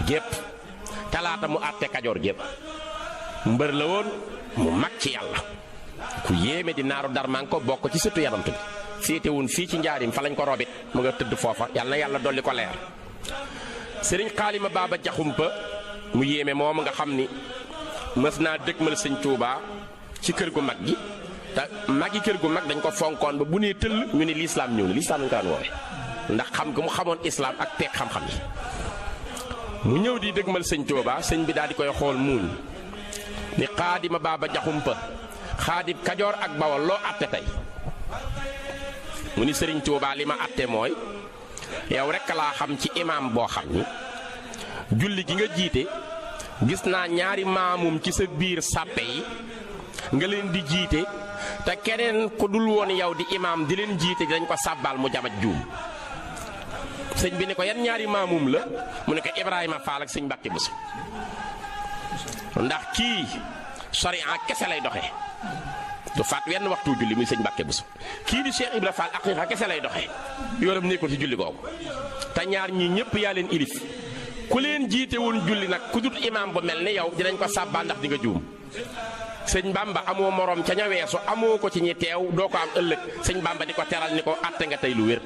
gépp talaata mu àtte Kajoor gépp mbër la woon mu mag ci yàlla ku yéeme di naaru darmanko bokk ci sëtu yanant bi féetewun fii ci njaarim fa lañ ko robit mu nga tëdd foofa yàlla na yàlla dolli ko leer sëriñ xaalima baaba jaxumpa mu yéeme moom nga xam ni mës naa dëgmal sëñ Tuubaa ci kër gu mag gi te mag yi kër gu mag dañ ko fonkoon ba bu nee tëll ñu ne lislaam ñëw na lislaam lañ ko daan woowe ndax xam nga mu xamoon islaam ak peeg xam-xam yi mu ñëw di dëgmal sëñ Tuubaa sëñ bi daal di koy xool muuñ ni xaadima baaba jaxumpa xaadim Kajoor ak Bawol loo atte tey mu ni sëriñ Tuubaa li ma atte mooy yow rekk laa xam ci imaam boo xam ni julli gi nga jiite gis naa ñaari maamum ci sa biir sàppe yi nga leen di jiite te keneen ku dul woon yow di imaam di leen jiite dañ ko sàbbaal mu jamaj juum sëñ bi ne ko yan ñaari maamum la mu ne ko Ibrahima Fall ak sëñ Mbàkke Buso ndax kii sariya kese lay doxe du faat wenn waxtu julli muy sëñ Mbàkke Buso kii di Cheikh Ibra Fall aqiiqa kese lay doxe yoonam nekkul ci julli googu te ñaar ñii ñëpp yaa leen ilif ku leen jiite woon julli nag ku dut imaam bu mel ni yow dinañ ko sàbbaal ndax di nga juum sëñ Bamba amoo morom ca ña weesu amoo ko ci ñi teew doo ko am ëllëg sëñ Bamba di ko teral ni ko àtte nga tey lu wér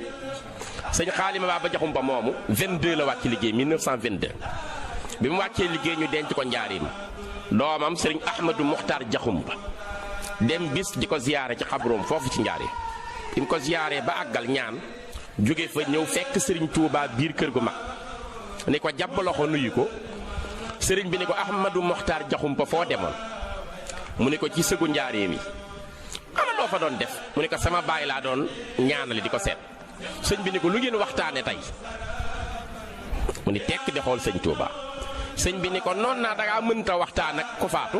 sëñ xaalima baaba jaxumpa moomu 22 la wàcc liggéey 1922 bi mu wàccee liggéey ñu denc ko njaarim doomam sëriñ Ahmadou Muxtaar jaxumpa dem bis di ko ziyaare ci xabroom foofu ci njaarim bi mu ko ziyaaree ba àggal ñaan jóge fa ñëw fekk sëriñ Tuubaa biir kër gu mag ni ko jàpp loxo nuyu ko sëriñ bi ni ko Ahmadou Muxtaar jaxumpa foo demoon mu ne ko ci sëgu njaareem yi ana loo fa doon def mu ne ko sama baay laa doon ñaanale di ko seet sëñ bi ni ko lu ngeen waxtaane tey mu ni tekk di xool sëñ Tuubaa sëñ bi ni ko noon naa dangaa mënta waxtaan ak ku faatu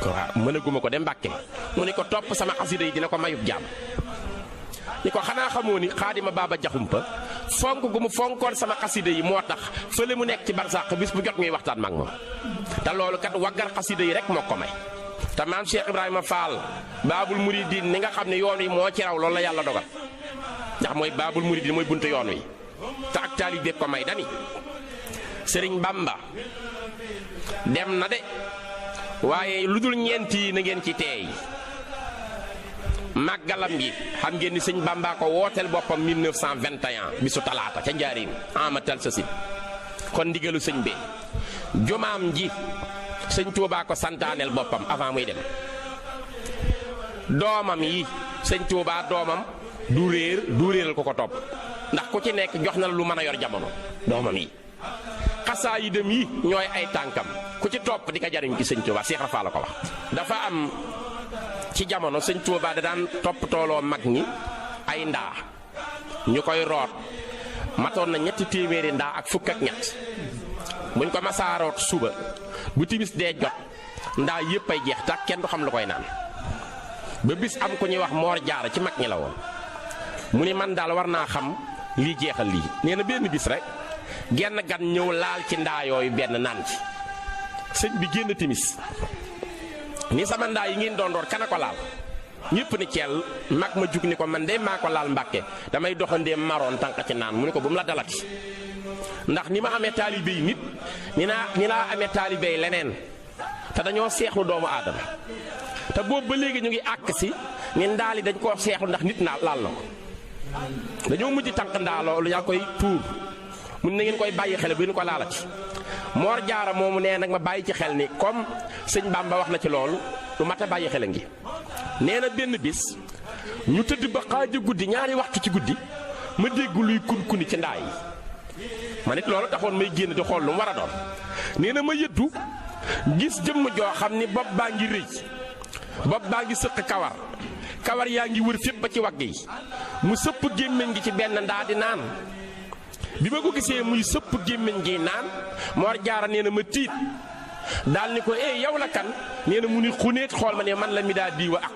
ko waaw mënaguma ko de Mbàkke mu ni ko topp sama xasida yi dina ko mayub jaam ni ko xanaa xamoo ni xaadima baaba jaxumpa fonk gu mu fonkoon sama xasida yi moo tax fële mu nekk ci barsàq bis bu jot ñuy waxtaan mag moom te loolu kat waggar xasida yi rek moo ko may te maam Cheikh Ibrahima Fall baabul muridin ni nga xam ne yoon wi moo ci raw loolu la yàlla dogal ndax mooy baabul muridin mooy buntu yoon wi te ak taalibe ko may dani sëriñ Bamba dem na de waaye lu dul ñeenti na ngeen ci teey màggalam gi xam ngeen ni sëñ Bamba ko wooteel boppam 1921 bisu talaata ca njaarim amatal sa si kon ndigalu sëñ bi jumaam ji sëñ Tuubaa ko santaaneel boppam avant muy dem doomam yi sëñ Tuubaa doomam du réeral ko topp ndax ku ci nekk jox na la lu mën a yor jamono doomam yi xasaa yi dem yi ñooy ay tànkam ku ci topp di ko jariñ ci sëñ Tuubaa Seex Rafaa la ko wax dafa am ci jamono sëñ Tuubaa da daan topp tooloo mag ñi ay ndaa ñu koy root matoon na 300 ndaa ak fukk ak ñett buñ ko masaaroot suba bu timis dee jot ndaa yépp ay jeex tak kenn du xam lu koy naan ba bis am ku ñuy wax Moor Jaara ci mag ñi la woon mu ni man daal war naa xam lii jeexal lii nee na benn bis rek genn gan ñëw laal ci ndaa yooyu benn naan ci sëñ bi génn timis ni sama ndaa yi ngeen doon door kana ko laal ñëpp ni ceel mag ma jug ni ko man de maa ko laal Mbàkke damay doxandee maroon tànq ci naan mu ni ko bu mu la dalati ndax ni ma amee taalibe yi nit ni laa amee taalibe yi leneen te dañoo seexlu doomu aadama te boobu ba léegi ñu ngi àkk si ni ndaali dañ koo seexlu ndax nit naa laal na ko dañoo mujj tànq ndaa loolu yaa koy tuur mun na ngeen koy bàyyi xel bu ñu ko laalati Moor Jaara moomu nee nag ma bàyyi ci xel ni comme sëñ Bamba wax na ci loolu lu mat a bàyyi xel a ngi nee na benn bis ñu tëdd ba xaaja guddi ñaari waxtu ci guddi ma dégg luy kun-kuni ci ndaa yi ma nit loolu taxoon may génn di xool lu mu war a doon nee na ma yëddu gis jëmm joo xam ni bopp baa ngi rëy bopp baa ngi sëq kawar yaa ngi wër fépp ba ci wagg yi mu sëpp gémmiñ gi ci benn ndaa di naan bi ma ko gisee muy sëpp gémmiñ gi naan Moor Jaara nee na ma tiit daal ni ko yow la kan nee na mu ni xuneet xool ma ne man la mi daa diwa ak